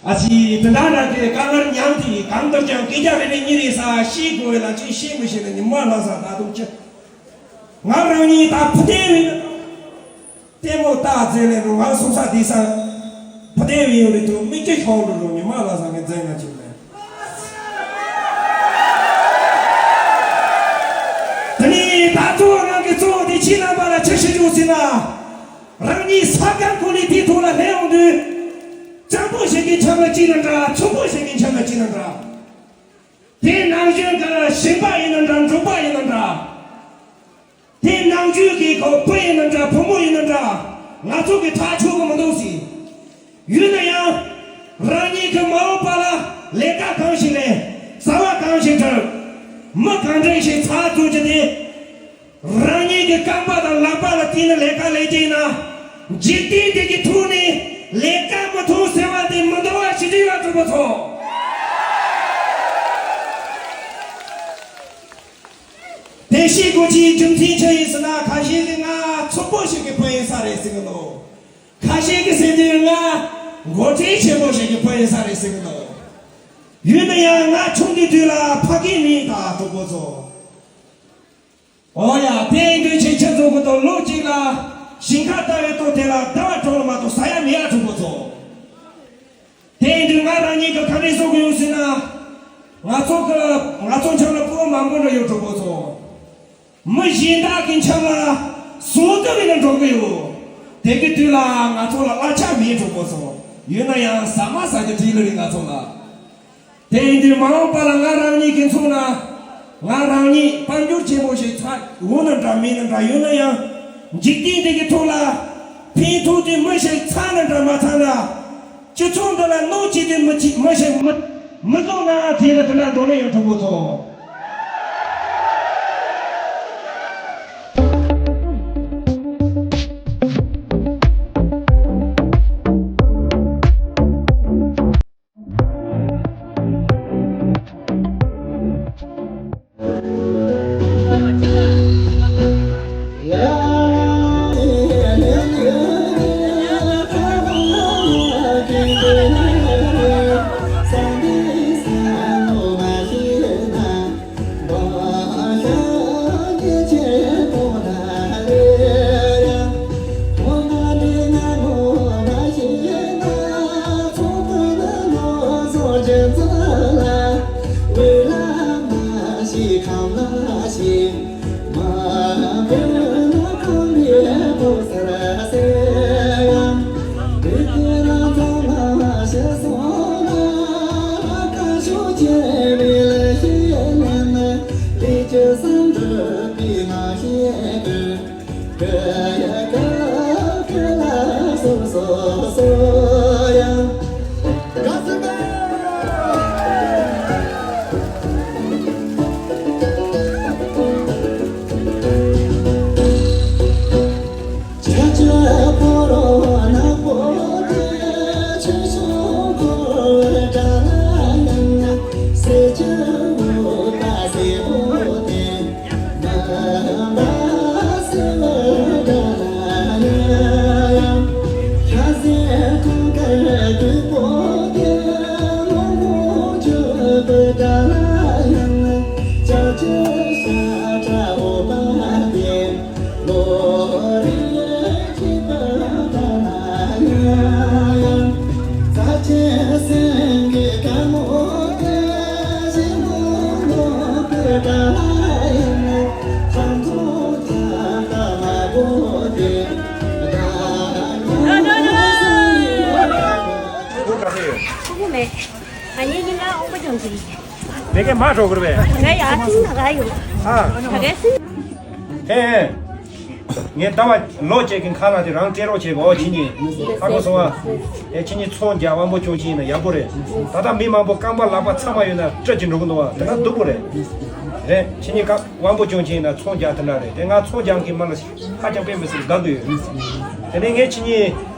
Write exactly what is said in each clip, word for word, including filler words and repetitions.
ཨ་ཙི། དེ་འདྲ་འདྲ་དེ་དཀའ་ངལ་མཉམ་དེ་གང་ལྟར་ཀྱང་སྐད་ཆ་རེ་རེ་གཉིས་རེ་ཟ་ཤེས་དགོས་ལ་ཅིག་ཤེས་མི་ཤེས་ན་ཉི་མ་ལྷ་ས་ད་དུང་ཅི། ང་རང་ཉིད་ད་བུ་དེ་བས་ལྟད་མོ་ལྟ་ཙེ་ལེ་རུ་ང་སོང་ས་དེ་ས་བུ་དེ་བས་ཡོད་རེད་དུ་མི་སྐྱེ་ཤོང་རུ་རུ་ཉི་མ་ལྷ་ས་ངས་འཛིན་ང་ཅིག་མེད། དེ་ནས་ད་གཙོ་བོ་རང་གི་གཙོ་བོ་དེ་ཁྱེད་རྣམ་པ་ལ་ཅི་ཞིག་ཡོད་ཟེར་ན། རང་ཉིད་ས་ཁང་ཁོ་ལས་དེའི་ཐོག་ལ་སླེབས་ཡོང་དུས། སྤྱང་པོ་ཞིག་གི་ཁྱམས་ལ་སྐྱེས་ན་འདྲ། ཚོང་པ་ཞིག་གི་ཁྱམས་ལ་སྐྱེས་ན་འདྲ། དེ་ནང་བཞིན་གྱི་ཞིང་པ་ཡིན་ན་འདྲ། འབྲོག་པ་ཡིན་ན་འདྲ། དེ་ནང་བཞིན་གྱི་ཁོ་བུ་ཡིན་ན་འདྲ། བུ་མོ་ཡིན་ན་འདྲ། ང་ཚོ་གི་ཐག་ཆོད་གི་མི་འདུག་ཟེར། ཡིན་ན་ཡང་། རང་ཉིད་ཀྱི་མ་འོངས་པ་ལ་ལས་ཀ་གང་ཞིག་ལས། བྱ་བ་གང་ཞིག་བསྒྲུབ། མི་གང་འདྲ་ཞིག་ཚགས་ཚུད་ཀྱི་དེ། རང་ཉིད་ཀྱི་རྐང་པ་དང་ལག་པ་ལ་བརྟེན་ནས་ལས་ཀ་ལས་ཀྱི་ཡིན་ན། འཇིག་རྟེན་འདི་གི་ཐོག་ནས་ལས་ཀ་མི་ཐོབ་ཟེར་བ་དེ་མི་འདུག་བ་ཞི་བདེ་བ་གྲུབ་པ་ཚོ། དེ་ཤེས་དགོས་ཀྱི་རྒྱུ་མཚན་ཅི་ཡིན་ཟེར་ན། ཁ་ཤས་ཀྱིས་ང་ཚོང་པ་ཞིག་གི་བུ་ཡིན་ས་རེད་ཟེར་གི་འདུག་ཁ་ཤས་ཀྱིས་ཟེར་དུས་ང་འགོ་ཁྲིད་ཆེན་པོ་ཞིག་གི་བུ་ཡིན་ས་རེད་ཟེར་གི་འདུག་ཡིན་ན་ཡང་ང་ཆུང་དུས་དུས་ལ་ཕ་གི་མིང་དང་གྲོགས་པོ་ཚོ། ཨོ་ཡ། དེ་ཡིན་དུས་ཁྱེད་ཁྱེད་ཚོ་གི་དང་ལོ་གཅིག་ལ་ཞིང་ཁ་ལྟ་བའི་ཐོག་དེ་ལ་ཟླ་བ་གྲོགས་ལ་མ་གཏོགས་ཟ་ཡ་མེད་ཡ་གྲོགས་པོ་ཚོ། དེ་ཡིན་དུས་ང་རང་ཉིད་ཀྱིས་ག་འདྲས་གསུང་གི་ཡོད་ཟེར་ན། ང་ཚོ་གི་ང་ཚོ་འཆམ་ལ་ཕོ་མང་པོ་འདྲ་ཡོད་གྲོགས་པོ་ཚོ། མི་གཞན་དག་གི་འཆམ་ལ་སོང་ཙམ་ཡིན་ན་འགྲོ་གི་ཡོད། དེ་གི་དུས་ལ་ང་ཚོ་ལ་གླ་ཆ་མེད་གྲོགས་པོ་ཚོ། ཡོད་ན་ཡང་ཟ་མ་ཟ་རྒྱུ་བྲིས་ལ་རེད་ང་ཚོ་ལ། དེ་ཡིན་དུས་མ་འོངས་པ་ལ་ང་རང་ཉིད་ཀྱི་མཚོན་ན། ང་རང་ཉིད་དཔལ་འབྱོར་ཆེན་པོ་ཞིག་ཚ་འོ་ན་འདྲ་མིན་ན་འདྲ་ཡོད་ན་ཡང་། འཇིག་རྟེན་འདི་གི་ཐོག་ལ་ཕན་ཐོགས་དེ་མི་ཞིག་ཚ་ན་འདྲ་མ་ཚ་ན། སྤྱི་ཚོགས་འདི་ལ་གནོད་བྱེད་དེ་མི་ཅི་མི་ཞིག་མི་མི་བཟོ་ན་དེ་ལ་དེ་འདྲ་འགྲོ་ནི་ཡོད་གྲོགས་པོ་ཚོ། ཕྲུ་གུ་མེད། ང་གཉིས་ཀྱི་ང་ཨོང་པ་ཅང་ཅིག་མེ་གེ་མ་འགྲོ་གི་རེད་པས། ང་ཡར་ཐིང་ན་ག་ཡོད། ཨ། ད་ག་སི། ཨེ། ངས་ཟླ་བ་ལོ་གཅིག་གི་ཁ་ལ་དེ་རང་སྤྲད་རོགས་བྱེད་གོ་ཁྱེད་གཉིས། ཧ་གོ་སོང་ཨ། ཨེ་ཁྱེད་གཉིས་ཚོང་རྒྱག་དབང་པོ་སྐྱོང་གྱིན་ན་ཡག་པོ་རེད། ད་ལྟ་མི་མང་པོ་རྐང་པ་ལག་པ་ཚང་མ་ཡོད་ན་སྤྲད་ཀྱི་འགྲོ་གི་འདུག་བ་དེ་ན་སྡུག་པོ་རེད། རེད་ཁྱེད་གཉིས་ཀ་དབང་པོ་སྐྱོང་གྱིན་ན་ཚོང་རྒྱག་དེ་འདྲ་རེད་དེ་ང་ཚོང་རྒྱག་མཁན་མ་ལ་ཧ་ཅང་དཔེ་མི་སྲིད་དགའ་གི་ཡོད། དེ་ནས་ངས་ཁྱེད་གཉིས་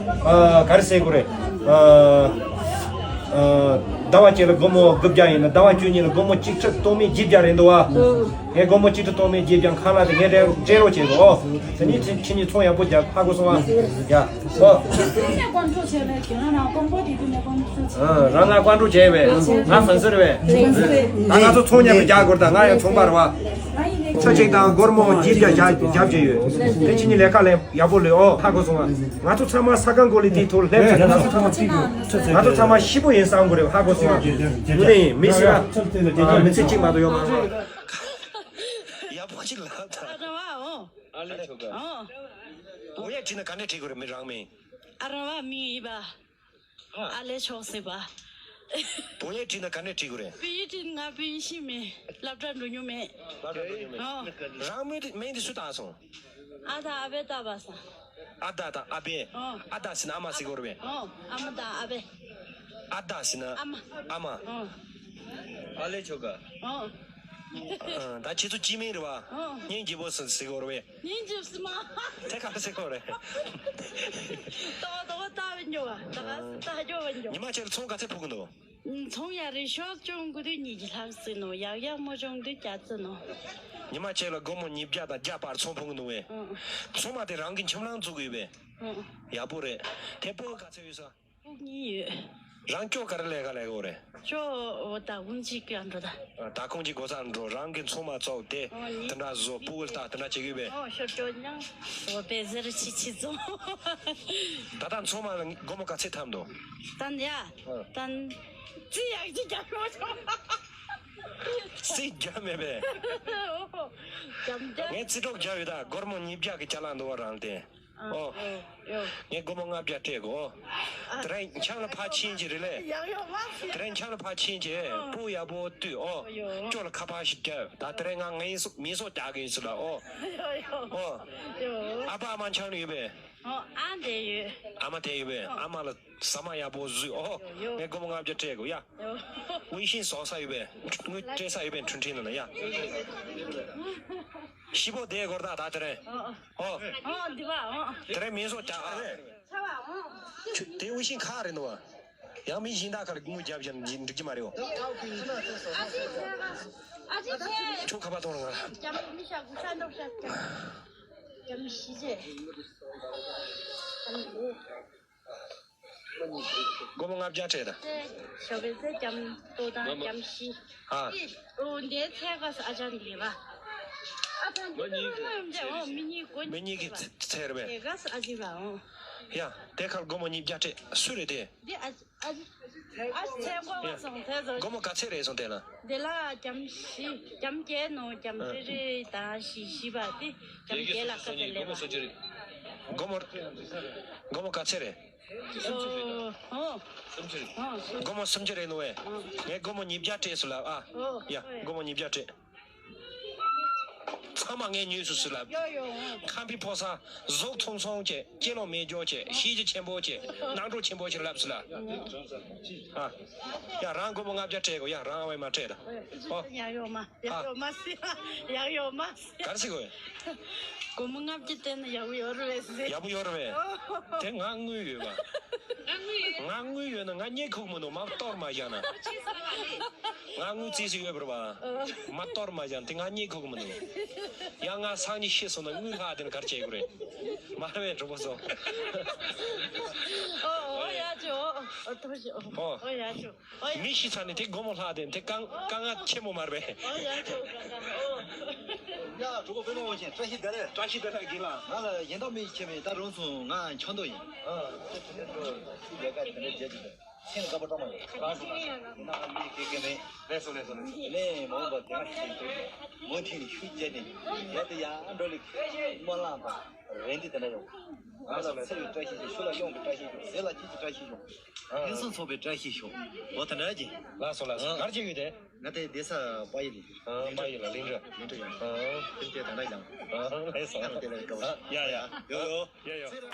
ཨ་ག་རེ་ཟེར་དགོས་རེད། ཨ། ཨ། ཟླ་བ་གཅིག་ལ་སྒོར་མོ་དགུ་བརྒྱ་ཡིན་ན་ཟླ་བ་བཅུ་གཉིས་ལ་སྒོར་མོ་གཅིག་ཁྲི་སྟོང་མེད་བརྒྱད་བརྒྱ་རེད་འདུག་བ། ངས་སྒོར་མོ་གཅིག་ཁྲི་སྟོང་མེད་བརྒྱད་བརྒྱ་ཁ་ལ་དེ་ངས་སྤྲད་སྤྲད་རོགས་བྱེད་རོགས། དེ་ནས་ཁྱེད་ཁྱེད་གཉིས་ཚོང་ཡག་པོ་རྒྱག་ཧ་གོ་སོང་བ། ཡ། ཨོ། དེ་ནས་ཀོང་ཀྲོ་བྱས་ནས་དེ་ན་ནང་ཀོང་པོ་དེ་དུས་ནས་ཀོང་། ཨ། རང་ང་བཀའ་འགྲོ་བྱས་པས། ང་ཧྥན་སི་རེད་པས། ད་ང་ཚོ་ཚོང་མཉམ་དུ་རྒྱག་དགོས། ད་ང་ཡང་ཚོང་པ་རེད་པ། ཆ་གཅིག་དང་སྒོར་མོ་བརྒྱད་བརྒྱ་རྒྱབ་བྱས་ཡོད། དེ་ཁྱེད་གཉིས་ལས་ཀ་ལས་ཡག་པོ་ལས། ཨོ། ཧ་གོ་སོང་ང་། ང་ཚོ་ཚང་མ་ས་ཁང་གོ་ལི་དེའི་ཐོག་སླེབས་ཚར། ང་ཚོ་ཚང་མ་ཤི་པོ་ཡིན་བསམ་དགོས་རེད། ཧ་གོ་སོང་ང་། དངོས་གནས་ཡིན། མི་ཤི་བ། ཨ། མི་ཚེ་གཅིག་མ་གཏོགས་ཡོད་མ་རེད། ཡག་པོ་ཅིག་ལབ་ད། ཨ་ར་བ་ཨོ། ཨ་ལེ་ཆོ་ག་ཨོ། བོ་ཡ་བྲིས་ན་ག་འདྲས་བྲིས་དགོས་རེད། མི་རང་མིང་། ཨ་ར་བ་མིང་ཡིན་པ། ཨ་ལེ་ཆོག་ཟེར་བ། བོ་ཡ་བྲིས་ན་ག་འདྲས་བྲིས་དགོས་རེད། བོ་ཡ་བྲིས་ན་ང་བོད་ཡིག་ཤེས་མེད། སློབ་གྲྭ་འགྲོ་མྱོང་མེད། སློབ་གྲྭ་འགྲོ་མྱོང་མེད། ཨོ། རང་མིང་དེ་མིང་དེ་སུས་བཏགས་སོང་། ཨ་དང་ཨ་བས་བཏགས་པ་སང་། ཨ་དང་ཨ་བས། ཨོ། ཨ་དང་ཟེར་ན་ཨ་མ་ཟེར་དགོས་རེད་པས། ཨོ། ཨ་མ་དང་ཨ་བས། ཨ་དང་ཟེར་ན་ཨ་མ། ཨ་མ། ཨོ། ཨ་ལེ་ཆོ་ག་ཨོ། ཨ། ད་ཁྱེད་ཚོ་སྤྱི་མིང་རེད་པ། ཨོ། སྙིང་རྗེ་པོ་ཟེར་ཟེར་དགོས་རེད་པས། སྙིང་རྗེ་པོ་ཟེར་མ། དེ་ག་རེ་ཟེར་དགོས་རེད། ཏོག་ཏོག་ལྟ་བའི་འགྱོ་བ། ད་ག་ལྟ་འགྱོ་བ་འགྱོ། ཉི་མ་ཁྱེད་ཚོང་ག་ཚད་ཕོག་གི་འདུག་ཚོང་ཡག་རེད། ཤོག་ཅུང་དགུ་དུས་ཉིས་ཀྱི་ལྷག་ཟིན་ནོ། ཡག་ཡག་མོ་ཅུང་དུས་བརྒྱ་ཙི་ནོ། ཉི་མ་ཁྱེད་ལ་སྒོར་མོ་ཉིས་བརྒྱ་དང་བརྒྱ་བར་ཚོང་ཕོག་གི་འདུག་པས། ཨང་། ཚོང་མ་དེ་རང་གི་ཁྱིམ་ལང་བཙུགས་གི་ཡོད་པས། ཨང་། ཡག་པོ་རེད། དེ་སྤུ་གུ་ག་ཚད་ཡོད་ས། སྤུ་གུ་གཉིས་ཡོད། རང་སྐྱོ་ག་རེ་ལས་ཀ་ལས་གོ་རེད། སྐྱོ་འོ་ད་ཀུང་ཅིག་ག་འགྲོ་ད། ད་ཀུང་ཅིག་གོ་ས་འགྲོ། རང་གི་ཚོང་མ་བཙོག་དེ། ཨོ་ཡིན། དེ་འདྲ་བཟོ། སྤུ་གུ་ལྟ། དེ་འདྲ་བྱེད་གི་ཡོད་པས། ཨོ་ཤོར་སྐྱོ་ཉང་། འོ་པེ་ཟེར་ཆི་ཆི་བཙོང་། ད་ལྟ་ཚོང་མ་ལ་སྒོར་མོ་ག་ཚད་ཐམ་འདུག་ད་ཡ། ཨ། ད་རྩིས་ཡག་ཅིག་རྒྱབ་ཡོད་ཆོག་རྩིས་རྒྱབ་མེད་པས། ཨོ། རྒྱབ་རྒྱབ། ངས་རྩིས་གྲོགས་རྒྱབ་ཡོད་ད། སྒོར་མོ་ཉིས་བརྒྱ་གི་ཅ་ལག་འདུག་པ་རང་དེ། ཨོ། ཨོ། ཡོ། ངས་སྒོར་མོ་ལྔ་བརྒྱ་སྤྲད་གོ། ཨ། དེ་རིང་ཆང་ལ་ཕར་ཕྱིན་གྱི་རེད་ལེ། ཡག་ཡོ་མ་སི། དེ་རིང་ཆང་ལ་ཕར་ཕྱིན་གྱི། ཨོ། སྤུ་ཡག་པོ་བཏུས། ཨོ། ཡོ། སྐྱོ་ལ་ཁ་པར་ཞིག་རྒྱབ། ད་དེ་རིང་ང་ངའི་སོ་མིང་སོགས་རྒྱག་གི་ཡིན་ཟེར་ལ། ཨོ། ཡོ་ཡོ། ཨོ། ཡོ། ཨ་ཕ་ཨ་མ་ཆང་ལ་ཡོད་པས། ཨོ་ཨ་འདྲེ་ཡོད། ཨ་མ་དེ་ཡོད་པས། ཨོ། ཨ་མ་ལ་ཟ་མ་ཡག་པོ་བཟོས། ཨོ། ཡོ་ཡོ། ངས་སྒོར་མོ་ལྔ་བརྒྱ་སྤྲད་གོ་ཡ། ཡོ། ཝེ་ཤིན་བཟོ་ས་ཡོད་པས། དངུལ་སྤྲད་ས་ཡོད་པས། འཕྲིན་ཕྲན་ནང་ལ་ཡ། ཤི་པོ་དེ་སྒོར་ད་ད་དེ་རེད། ཨོ། ཨོ། ཨོ་འདི་བ་ཨོ། དེ་རིང་མིང་སོགས་རྒྱག་ཨ། ཆ་བ་ཨོ། ཁྱོད་དེ་ཝེ་ཤིན་ག་རེ་འདུག་བ། ཡང་མི་གཞན་དག་ག་ལ་དངུལ་རྒྱབ་བཞག་ན་འགྲིག་གི་མ་རེད་བ། ཨ་ཅེ་ཁྱེད། ཨ་ཅེ་ཁྱེད། ཁྱོད་ཁ་པར་གཏོང་རོགས་ང་ལ། རྒྱ་མི་ཤ་དགུ་ཤ་འདོགས་ཤ་རྒྱ་མི་ཤི་རྗེས། སྒོར་མོ་ལྔ་བརྒྱ་སྤྲད་ད། ཞོགས་པའི་ཚེ་རྒྱ་མི་ལྟོ་དང་རྒྱ་མི་ཤི། ཨ། ཨོ་འདིའི་ཚད་ག་ས་ཨ་ཅག་འདི་རེད་པ། ཨ་ཅག་འདི་མི་གཉིས་ཀྱི་ཚད་རེད། ཨོ་མི་གཉིས་སྒོ་མི་གཉིས་ཀྱི་ཚད་རེད་པས། དེ་ག་ས་ཨ་ཅེ་བ་ཨོ། ཡ་དེ་ཁར་སྒོར་མོ་ཉིས་བརྒྱ་སྤྲད། སུ་རེད་དེ། འདི་ཨ་ཅེ། ཨ་ཅེ་ཨ་ཅེ་ཚེ་མགོ་བ་སོང་ཚེ་བཟོ། སྒོར་མོ་ག་ཚད་རེད་སོང་དེ་ལ། དེ་ལ་རྒྱ་མི་བཞི་རྒྱ་མི་བརྒྱད་ནོ། རྒྱ་མི་རེ་རེ་དང་བཞི་བཞི་བ་དེ་རྒྱ་མི་བརྒྱད་ལ་ཁ་ཚད་ལས་པ། སྒོར་མོ་སྒོར་མོ་ག་ཚད་རེད། ཨོ། ཨོ། སྒོར་མོ་སུམ་ཅུ་རེད་ནོ་བས། ངས་སྒོར་མོ་ཉིས་བརྒྱ་སྤྲད་སོང་ལབ་ཨ། ཨོ། ཡ་སྒོར་མོ་ཉིས་བརྒྱ་སྤྲད། ཚང་མ་ངས་ཉོས་སོང་ཟེར་ལབ། ཡོ་ཡོ། ཁམ་པའི་ཕོ་གསར་གཟུགས་ཐུང་ཐུང་བྱས། སྐྱེ་ལོ་མེད་འཇོག་བྱས། ཤེས་རྒྱ་ཆེན་པོ་བྱས། ནང་འགྲོ་ཆེན་པོ་ཞིག་ལབ་ཟེར་ལབ། ཨ། ཡ་རང་སྒོར་མོ་ལྔ་བརྒྱ་སྤྲད་དགོས། ཡ་རང་ཨ་བས་མ་སྤྲད་ད། ཨོ། ཡག་ཡོ་མ་ཡག་ཡོ་མ་སི། ཡག་ཡོ་མ་སི། ག་རེ་ཟེར་དགོས། སྒོར་མོ་ལྔ་བརྒྱ་སྤྲད་ན་ཡག་པོ་ཡོད་རེད་པས་ཟེར། ཡག་པོ་ཡོད་རེད་པས། དེ་ང་དངུལ་ཡོད་པ། ང་དངུལ་ཡོད་ན་ང་རྙེད་ཁུག་མི་འདུག་མ་གཏོར་མ་བཞག་ན། ང་དངུལ་རྩིས་སུ་ཡོད་པ་རེད་པ། མ་གཏོར་མ་བཞག་ན་དེ་ང་རྙེད་ཁུག་མི་འདུག་ཡང་ང་སང་ཉིན་ཤི་སོང་ན་དངུལ་ལྷག་དེ་ན་ག་རེ་བྱེད་དགོས་རེད། མ་རེད་པས་གྲོགས་པོ་ཚོ། ཨོ་ཨོ་ཡ་ཅོ། ཨོ་ཐོ་ཞི་ཨོ། ཨོ་ཡ་ཅོ། མི་ཤི་ཚར་ནས་དེ་སྒོར་མོ་ལྷག་དེ་དེ་དཀའ་དཀའ་ངལ་ཆེན་པོ་མ་རེད་པས། ཨོ་ཡ་ཅོ་ཀ་ཀ་ཨོ། ཡ་གྲོགས་པོ་དཔོན་སློབ་དབང་ཆེན་བཀྲ་ཤིས་བདེ་ལེགས། བཀྲ་ཤིས་བདེ་ལེགས་རྒན་ལགས། ང་ལ་གཞན་དག་མི་ཤེས་མེད། ད་རུང་སོང་ང་ཆོས་མདོ་ཡིན། ཨ། ཁྱེད་ཚོ་ལས་ཀ་དེ་འདྲ་བྱེད་ཀྱི་འདུག་ཁྱེད་ལ་དགའ་པོ་སྤྲོ་མ་ཡོད། ཁ་སོ་ཡིན་ན་ང་མི་སྐད་སྐད་མེད། ལགས་སོ་ལགས་སོ་ལགས་སོ། ནས་མ་འོངས་པ་དེ་སྔ་ཞིག་མུ་མཐུད་ནས་ཤུགས་བསྐྱེད་ནས་ཡར་དུ་ཡར་འགྲོ་ལེ། སྨོན་ལམ་དང་རེ་འདུན་དེ་འདྲ་ཡོད། ང་ལ་ཚེ་བའི་བཀྲ་ཤིས་ཤོག་ཤུགས་ལ་གཡང་གི་བཀྲ་ཤིས་ཤོག་ཟས་ལ་སྐྱིད་ཀྱི་བཀྲ་ཤིས་ཤོག་ཨ། ཕུན་སུམ་ཚོགས་པའི་བཀྲ་ཤིས་ཤོག་འོ་དེ་འདྲ་ཅིག་ལགས་སོ་ལགས་སོ། ཨ། ག་རེ་བྱེད་ཡོད་དེ། ང་དེ་བསྡད་ས་པ་ཡི་ལི། ཨ། པ་ཡི་ལ་ལིང་ར། ལིང་ར་ཡང་། ཨ། ཁྱིམ་སྐྱེས་ད་འདྲ་ཡང་། ཨ། ལགས་སོ། ང་དེ་ལ་ག་བ། ཨ། ཡ་ཡ། ཡོ་ཡོ། ཡ་ཡ།